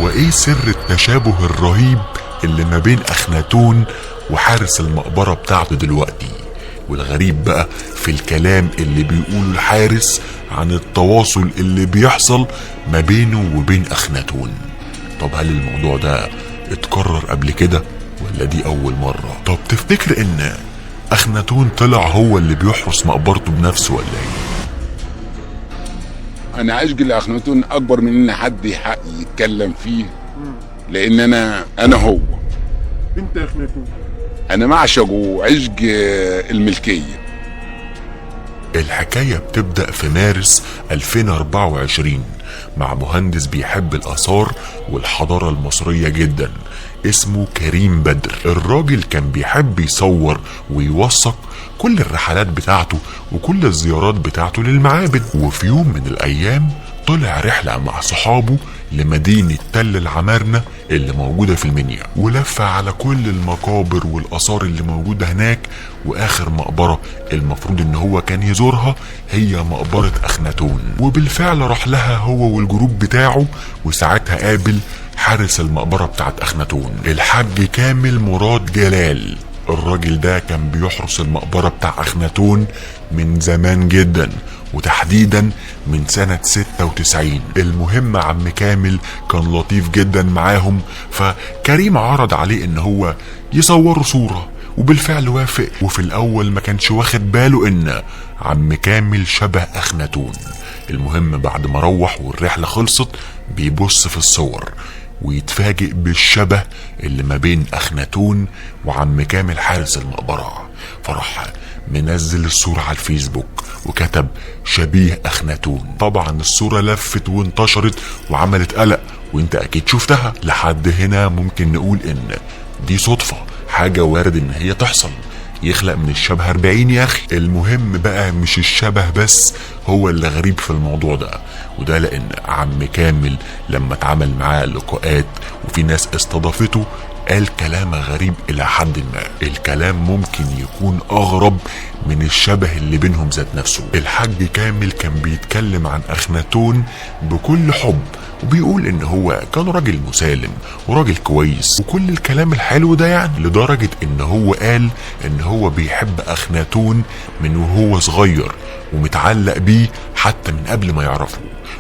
هو ايه سر التشابه الرهيب اللي ما بين اخناتون وحارس المقبرة بتاعته دلوقتي؟ والغريب بقى في الكلام اللي بيقوله الحارس عن التواصل اللي بيحصل ما بينه وبين اخناتون. طب هل الموضوع ده اتكرر قبل كده ولا دي اول مرة؟ طب تفتكر ان اخناتون طلع هو اللي بيحرس مقبرته بنفسه ولا ايه؟ انا عشق لاخناتون اكبر من ان حد يتكلم فيه، لان انا هو. انت يا اخناتون انا معشقه عشق الملكية. الحكاية بتبدأ في مارس 2024 مع مهندس بيحب الآثار والحضارة المصرية جدا اسمه كريم بدر. الراجل كان بيحب يصور ويوثق كل الرحلات بتاعته وكل الزيارات بتاعته للمعابد. وفي يوم من الأيام طلع رحلة مع صحابه لمدينة تل العمارنة اللي موجودة في المنيا، ولف على كل المقابر والآثار اللي موجودة هناك. وآخر مقبرة المفروض إن هو كان يزورها هي مقبرة أخناتون، وبالفعل راح لها هو وال group بتاعه. وساعتها قابل حارس المقبرة بتاعت أخناتون الحاج كامل مراد جلال. الراجل ده كان بيحرس المقبرة بتاع أخناتون من زمان جدا، وتحديدا من سنة 96. المهم عم كامل كان لطيف جدا معاهم، فكريم عرض عليه ان هو يصوروا صورة، وبالفعل وافق. وفي الاول ما كانش واخد باله ان عم كامل شبه اخناتون. المهم بعد ما روح والرحلة خلصت بيبص في الصور ويتفاجئ بالشبه اللي ما بين اخناتون وعم كامل حارس المقبرة. فراح منزل الصورة على الفيسبوك وكتب شبيه اخناتون. طبعا الصورة لفت وانتشرت وعملت قلق، وانت اكيد شفتها. لحد هنا ممكن نقول ان دي صدفة، حاجة وارد ان هي تحصل، يخلق من الشبه 40 يا اخي. المهم بقى مش الشبه بس هو اللي غريب في الموضوع ده، وده لان عم كامل لما اتعمل معاه لقاءات وفي ناس استضافته قال كلام غريب الى حد ما. الكلام ممكن يكون اغرب من الشبه اللي بينهم ذات نفسه. الحاج كامل كان بيتكلم عن اخناتون بكل حب، وبيقول ان هو كان راجل مسالم وراجل كويس وكل الكلام الحلو ده يعني، لدرجة ان هو قال ان هو بيحب اخناتون من وهو صغير ومتعلق بيه حتى من قبل ما يعرفه.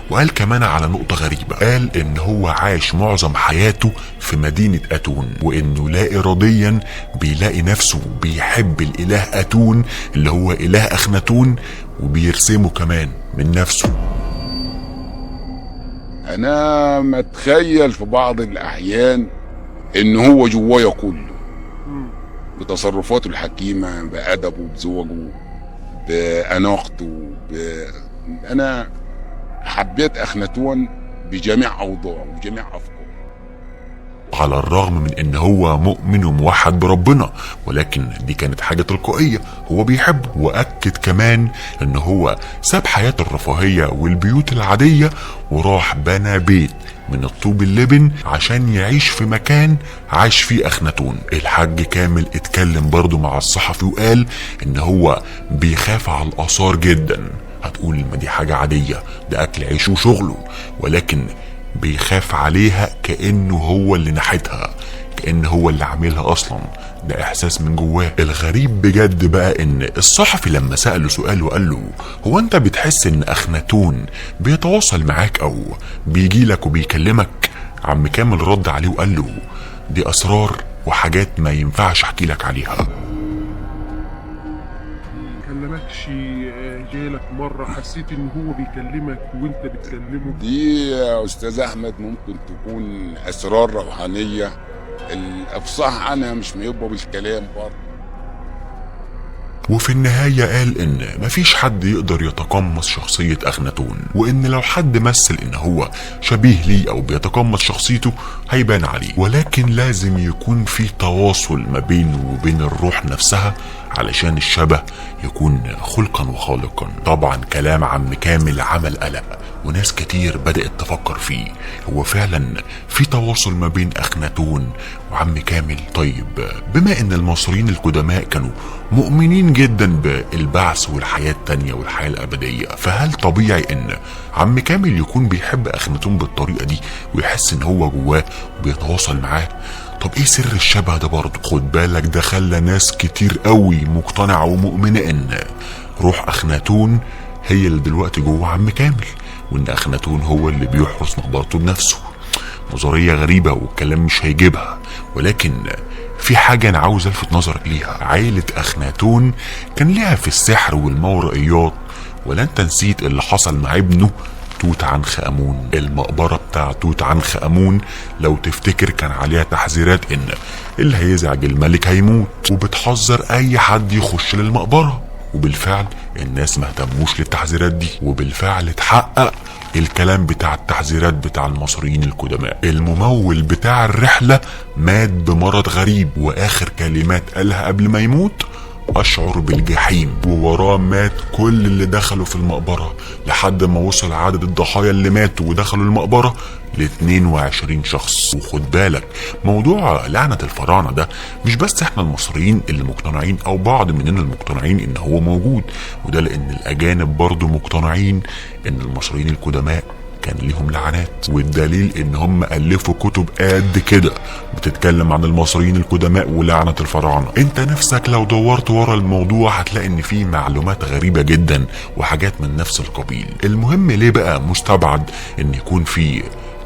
وقال كمان على نقطة غريبة، قال ان هو عاش معظم حياته في مدينة اتون، وانه لا اراديا بيلاقي نفسه بيحب الاله اتون اللي هو اله اخناتون، وبيرسمه كمان من نفسه. انا متخيل في بعض الاحيان ان هو جوايا كله، بتصرفاته الحكيمة، بادبه، بزوجه، باناقته، انا حبيت اخناتون بجميع اوضاعه وبجميع افكاره. على الرغم من ان هو مؤمن وموحد بربنا، ولكن دي كانت حاجة تلقائية هو بيحبه. واكد كمان ان هو ساب حياة الرفاهية والبيوت العادية وراح بنى بيت من الطوب اللبن عشان يعيش في مكان عاش فيه اخناتون. الحاج كامل اتكلم برضو مع الصحفي وقال ان هو بيخاف على الاثار جدا. هتقول ما دي حاجة عادية، ده اكل عيشه وشغله، ولكن بيخاف عليها كأنه هو اللي نحتها، كأنه هو اللي عاملها أصلا، ده إحساس من جواه. الغريب بجد بقى إن الصحفي لما سأله سؤال وقال له هو أنت بتحس إن أخناتون بيتواصل معاك أو بيجيلك وبيكلمك؟ عم كامل رد عليه وقال له دي أسرار وحاجات ما ينفعش أحكي لك عليها. كلمكش جالك مرة حسيت ان هو بيكلمك وانت بتكلمه؟ دي يا استاذ احمد ممكن تكون اسرار روحانية الافصاح عنها مش هيبقى بالكلام برضه. وفي النهاية قال إن مفيش حد يقدر يتقمص شخصية أخناتون، وإن لو حد مثل إن هو شبيه ليه أو بيتقمص شخصيته هيبان عليه، ولكن لازم يكون في تواصل ما بينه وبين الروح نفسها علشان الشبه يكون خلقا وخالقا. طبعا كلام عم كامل عمل قلق وناس كتير بدأت تفكر فيه. هو فعلا في تواصل ما بين أخناتون وعم كامل؟ طيب بما ان المصريين القدماء كانوا مؤمنين جدا بالبعث والحياة التانية والحياة الأبدية، فهل طبيعي ان عم كامل يكون بيحب أخناتون بالطريقة دي ويحس ان هو جواه وبيتواصل معاه؟ طب ايه سر الشبه ده برضه؟ خد بالك ده خلى ناس كتير قوي مقتنعة ومؤمنة ان روح أخناتون هي اللي دلوقتي جوه عم كامل، وان أخناتون هو اللي بيحرس مقبرته بنفسه. نظرية غريبة والكلام مش هيجيبها، ولكن في حاجة أنا عاوز ألفت نظرك ليها. عائلة أخناتون كان ليها في السحر والمورائيات، ولا أنت نسيت اللي حصل مع ابنه توت عنخ آمون؟ المقبرة بتاع توت عنخ آمون لو تفتكر كان عليها تحذيرات إن اللي هيزعج الملك هيموت، وبتحذر أي حد يخش للمقبرة، وبالفعل الناس ما اهتموش للتحذيرات دي، وبالفعل اتحقق الكلام بتاع التحذيرات بتاع المصريين القدماء. الممول بتاع الرحلة مات بمرض غريب، وآخر كلمات قالها قبل ما يموت أشعر بالجحيم، ووراه مات كل اللي دخلوا في المقبرة، لحد ما وصل عدد الضحايا اللي ماتوا ودخلوا المقبرة ل 22 شخص. وخد بالك موضوع لعنة الفراعنة ده مش بس احنا المصريين اللي مقتنعين او بعض مننا المقتنعين ان هو موجود، وده لان الاجانب برضو مقتنعين ان المصريين القدماء كان ليهم لعنات، والدليل ان هم الفوا كتب قد كده بتتكلم عن المصريين القدماء ولعنة الفراعنة. انت نفسك لو دورت ورا الموضوع هتلاقي ان في معلومات غريبة جدا وحاجات من نفس القبيل. المهم ليه بقى مستبعد ان يكون في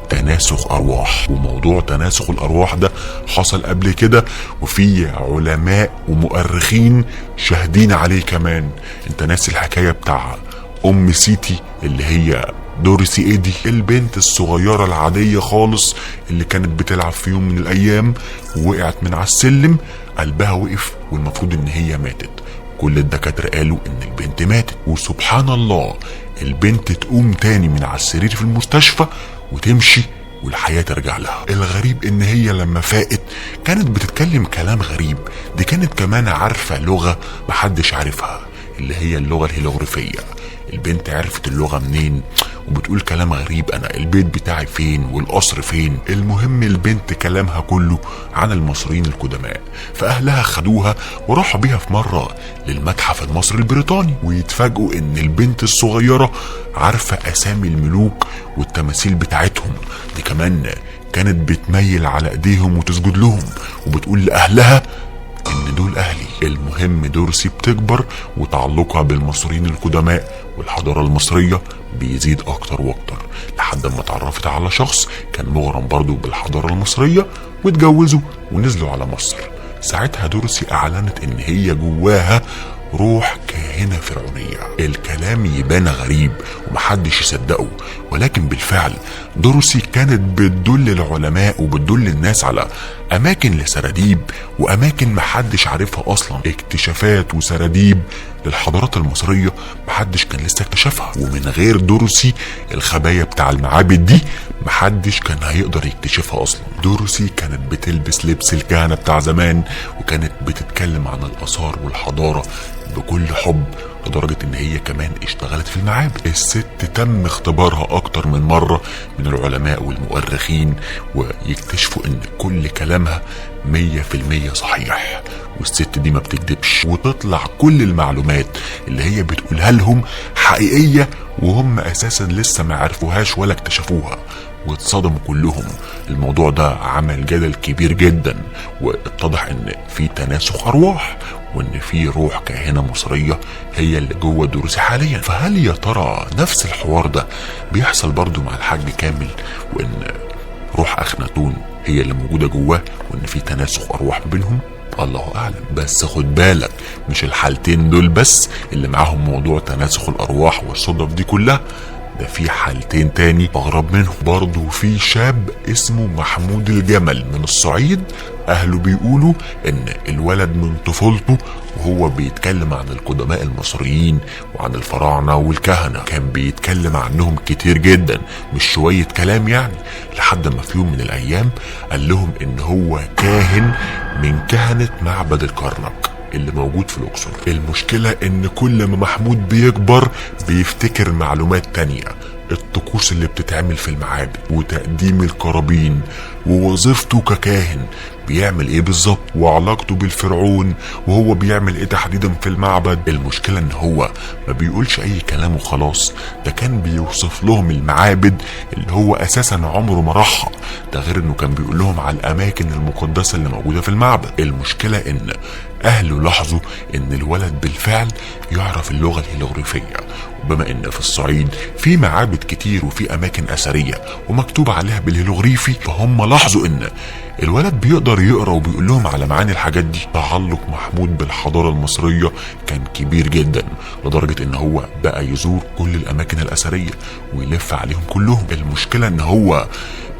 تناسخ ارواح؟ وموضوع تناسخ الارواح ده حصل قبل كده، وفي علماء ومؤرخين شاهدين عليه كمان. انت ناسي الحكاية بتاع ام سيتي اللي هي دورسي ايدي، البنت الصغيرة العادية خالص اللي كانت بتلعب في يوم من الايام ووقعت من على السلم، قلبها وقف والمفروض ان هي ماتت. كل الدكاترة قالوا ان البنت ماتت، وسبحان الله البنت تقوم تاني من على السرير في المستشفى وتمشي والحياة ترجع لها. الغريب ان هي لما فاقت كانت بتتكلم كلام غريب، دي كانت كمان عارفة لغة محدش عارفها اللي هي اللغة الهيروغليفية. البنت عرفت اللغة منين؟ وبتقول كلام غريب، انا البيت بتاعي فين والقصر فين؟ المهم البنت كلامها كله عن المصريين القدماء، فاهلها خدوها وراحوا بيها في مرة للمتحف المصري البريطاني، ويتفاجئوا ان البنت الصغيرة عارفة اسامي الملوك والتماثيل بتاعتهم، دي كمان كانت بتميل على ايديهم وتسجد لهم وبتقول لاهلها ان دول اهلي. المهم دورسي بتكبر وتعلقها بالمصريين القدماء والحضارة المصرية بيزيد اكتر واكتر، لحد ما اتعرفت على شخص كان مغرم برضو بالحضارة المصرية واتجوزوا ونزلوا على مصر. ساعتها دورسي اعلنت ان هي جواها روح كاهنة فرعونية. الكلام يبان غريب ومحدش يصدقه، ولكن بالفعل دورسي كانت بتدل العلماء وبتدل الناس على أماكن لسراديب وأماكن محدش عارفها أصلا، اكتشافات وسراديب للحضارات المصرية محدش كان لسه اكتشفها. ومن غير دورسي الخبايا بتاع المعابد دي محدش كان هيقدر يكتشفها أصلا. دورسي كانت بتلبس لبس الكهنة بتاع زمان، وكانت بتتكلم عن الآثار والحضارة بكل حب، لدرجة ان هي كمان اشتغلت في المعابد. الست تم اختبارها اكتر من مرة من العلماء والمؤرخين، ويكتشفوا ان كل كلامها 100% صحيح، والست دي ما بتكدبش، وتطلع كل المعلومات اللي هي بتقولها لهم حقيقية وهم اساسا لسه ما عرفوهاش ولا اكتشفوها، واتصدموا كلهم. الموضوع ده عمل جدل كبير جدا، واتضح ان في تناسخ ارواح وان في روح كاهنة مصرية هي اللي جوه دورسي حاليا. فهل يا ترى نفس الحوار ده بيحصل برضو مع الحاج كامل، وان روح اخناتون هي اللي موجودة جواه، وان في تناسخ ارواح بينهم؟ الله اعلم. بس خد بالك مش الحالتين دول بس اللي معاهم موضوع تناسخ الارواح والصدف دي كلها، ده في حالتين تاني اغرب منهم برضه. في شاب اسمه محمود الجمل من الصعيد، اهله بيقولوا ان الولد من طفولته وهو بيتكلم عن القدماء المصريين وعن الفراعنة والكهنة، كان بيتكلم عنهم كتير جدا، مش شوية كلام يعني، لحد ما في يوم من الايام قال لهم ان هو كاهن من كهنة معبد الكرنك اللي موجود في الأقصر. المشكلة ان كل ما محمود بيكبر بيفتكر معلومات تانية. الطقوس اللي بتتعمل في المعابد وتقديم القرابين ووظيفته ككاهن بيعمل ايه بالظبط، وعلاقته بالفرعون وهو بيعمل ايه تحديدا في المعبد. المشكلة ان هو ما بيقولش اي كلام وخلاص، ده كان بيوصف لهم المعابد اللي هو اساسا عمره ما راحها، ده غير انه كان بيقول لهم على الاماكن المقدسة اللي موجودة في المعبد. المشكلة ان اهله لاحظوا ان الولد بالفعل يعرف اللغة الهيروغليفية، وبما ان في الصعيد في معابد كتير وفي اماكن اثرية ومكتوب عليها بالهيروغليفي، فهم لاحظوا ان الولد بيقدر يقرا وبيقول لهم على معاني الحاجات دي. تعلق محمود بالحضارة المصرية كان كبير جدا، لدرجة ان هو بقى يزور كل الاماكن الاثرية ويلف عليهم كلهم. المشكلة ان هو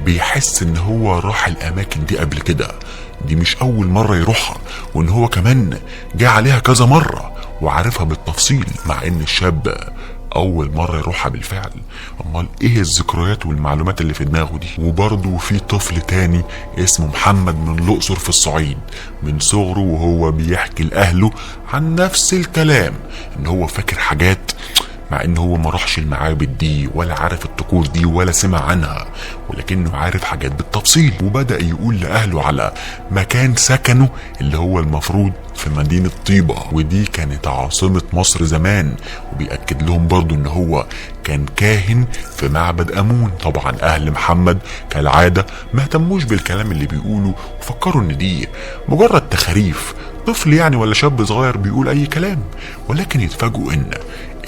بيحس ان هو راح الاماكن دي قبل كده، دي مش اول مرة يروحها، وان هو كمان جه عليها كذا مرة وعارفها بالتفصيل، مع ان الشاب اول مرة يروحها بالفعل. امال ايه الذكريات والمعلومات اللي في دماغه دي؟ وبرضه في طفل تاني اسمه محمد من الاقصر في الصعيد، من صغره وهو بيحكي لاهله عن نفس الكلام، ان هو فاكر حاجات مع ان هو ما راحش المعابد دي ولا عارف الطقوس دي ولا سمع عنها، ولكنه عارف حاجات بالتفصيل. وبدأ يقول لأهله على مكان سكنه اللي هو المفروض في مدينة طيبة، ودي كانت عاصمة مصر زمان، وبيأكد لهم برضو ان هو كان كاهن في معبد أمون. طبعا أهل محمد كالعادة ما اهتموش بالكلام اللي بيقوله، وفكروا ان دي مجرد تخاريف طفل يعني ولا شاب صغير بيقول اي كلام، ولكن يتفاجئوا ان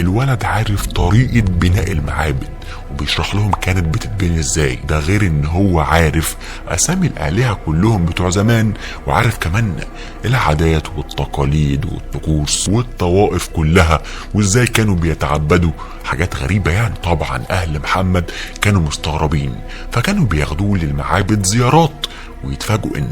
الولد عارف طريقة بناء المعابد وبيشرح لهم كانت بتتبني ازاي، ده غير ان هو عارف اسامي الالهة كلهم بتوع زمان، وعارف كمان العادات والتقاليد والطقوس والطوائف كلها وازاي كانوا بيتعبدوا، حاجات غريبة يعني. طبعا اهل محمد كانوا مستغربين، فكانوا بياخدوه للمعابد زيارات، ويتفاجئوا ان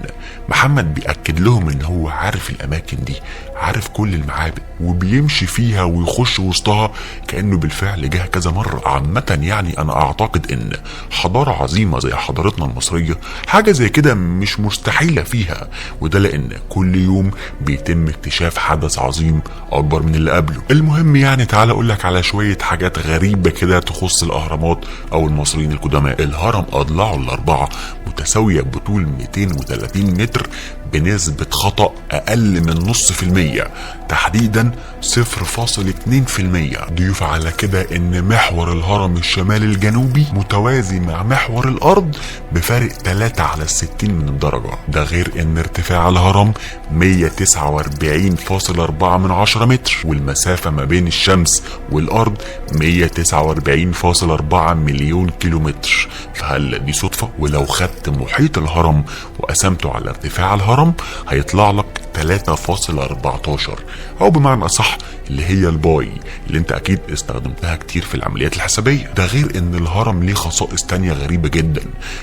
محمد بيأكد لهم ان هو عارف الاماكن دي، عارف كل المعابد وبيمشي فيها ويخش وسطها كأنه بالفعل جه كذا مرة. عامة يعني انا اعتقد ان حضارة عظيمة زي حضارتنا المصرية حاجة زي كده مش مستحيلة فيها، وده لان كل يوم بيتم اكتشاف حدث عظيم اكبر من اللي قبله. المهم يعني تعال اقولك على شوية حاجات غريبة كده تخص الاهرامات او المصريين القدماء. الهرم اضلاعه الاربعة متساوية بطول 230 متر بنسبة خطأ أقل من 0.5%، تحديدا 0.2%. ضيف على كده إن محور الهرم الشمالي الجنوبي متوازي مع محور الأرض بفارق 3/60 من الدرجة، ده غير إن ارتفاع الهرم 149.4 متر، والمسافة ما بين الشمس والأرض 149.4 مليون كيلومتر. فهل دي صدفة؟ ولو خدت محيط الهرم وقسمته على ارتفاع الهرم هيطلع لك 3.14، او بمعنى اصح اللي هي ال pi اللي انت اكيد استخدمتها كتير في العمليات الحسابيه. ده غير ان الهرم ليه خصائص تانية غريبة جدا،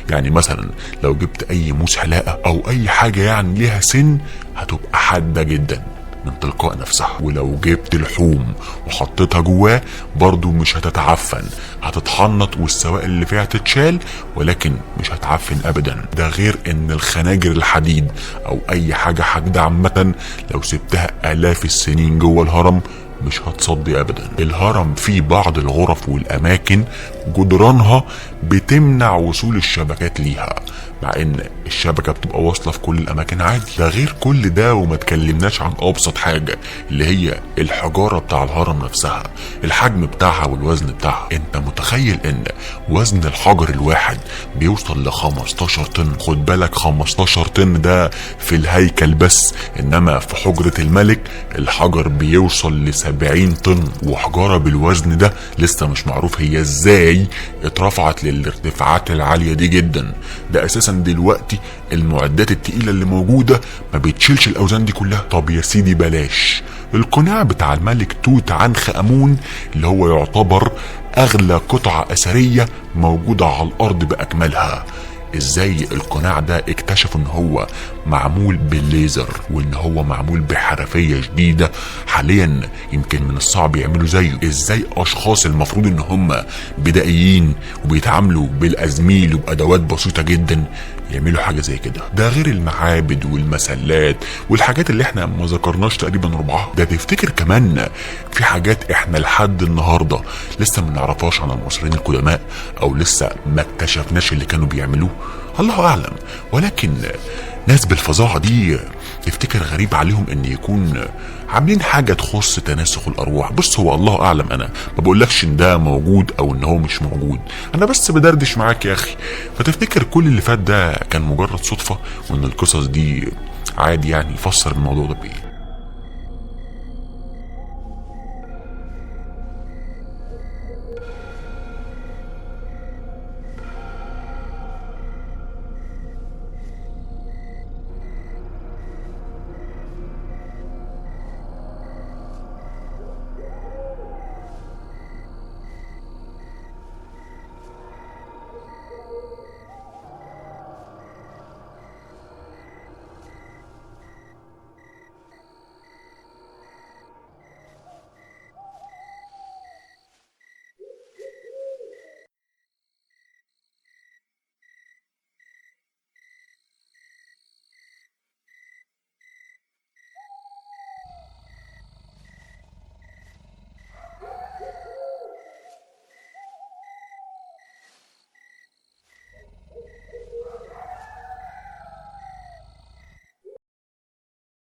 يعني مثلا لو جبت اي موس حلاقه او اي حاجة يعني ليها سن هتبقى حادة جدا من تلقاء نفسها، ولو جبت لحوم وحطيتها جواه برضو مش هتتعفن، هتتحنط والسوائل اللي فيها تتشال ولكن مش هتعفن ابدا. ده غير ان الخناجر الحديد او اي حاجة حادة عامة لو سبتها الاف السنين جوه الهرم مش هتصدي ابدا. الهرم فيه بعض الغرف والاماكن جدرانها بتمنع وصول الشبكات ليها، مع ان الشبكة بتبقى واصلة في كل الاماكن عادي. ده غير كل ده وما تكلمناش عن ابسط حاجة اللي هي الحجارة بتاع الهرم نفسها، الحجم بتاعها والوزن بتاعها. انت متخيل ان وزن الحجر الواحد بيوصل ل 15 طن؟ خد بالك 15 طن ده في الهيكل بس، انما في حجرة الملك الحجر بيوصل ل 70 طن، وحجارة بالوزن ده لسه مش معروف هي ازاي اترفعت للارتفاعات العالية دي جدا. ده اساسا دلوقتي المعدات التقيلة اللي موجودة ما بتشيلش الاوزان دي كلها. طب يا سيدي بلاش، القناع بتاع الملك توت عنخ امون اللي هو يعتبر اغلى قطعة اثرية موجودة على الارض باكملها، ازاي القناع ده اكتشفوا ان هو معمول بالليزر، وان هو معمول بحرفية شديدة حاليا يمكن من الصعب يعملوا زيه؟ ازاي اشخاص المفروض ان هم بدائيين وبيتعاملوا بالازميل وبادوات بسيطة جدا يعملوا حاجة زي كده؟ ده غير المعابد والمسلات والحاجات اللي احنا ما ذكرناش تقريبا ربعها. ده تفتكر كمان في حاجات احنا لحد النهاردة لسه ما نعرفهاش عن المصريين القدماء، او لسه ما اكتشفناش اللي كانوا بيعملوه؟ الله اعلم. ولكن ناس بالفظاعة دي تفتكر غريب عليهم ان يكون عاملين حاجة تخص تناسخ الارواح؟ بص، هو الله اعلم، انا ما بقولكش ان ده موجود او ان هو مش موجود، انا بس بدردش معاك يا اخي. فتفتكر كل اللي فات ده كان مجرد صدفة، وان القصص دي عادي؟ يعني فسر الموضوع ده بايه؟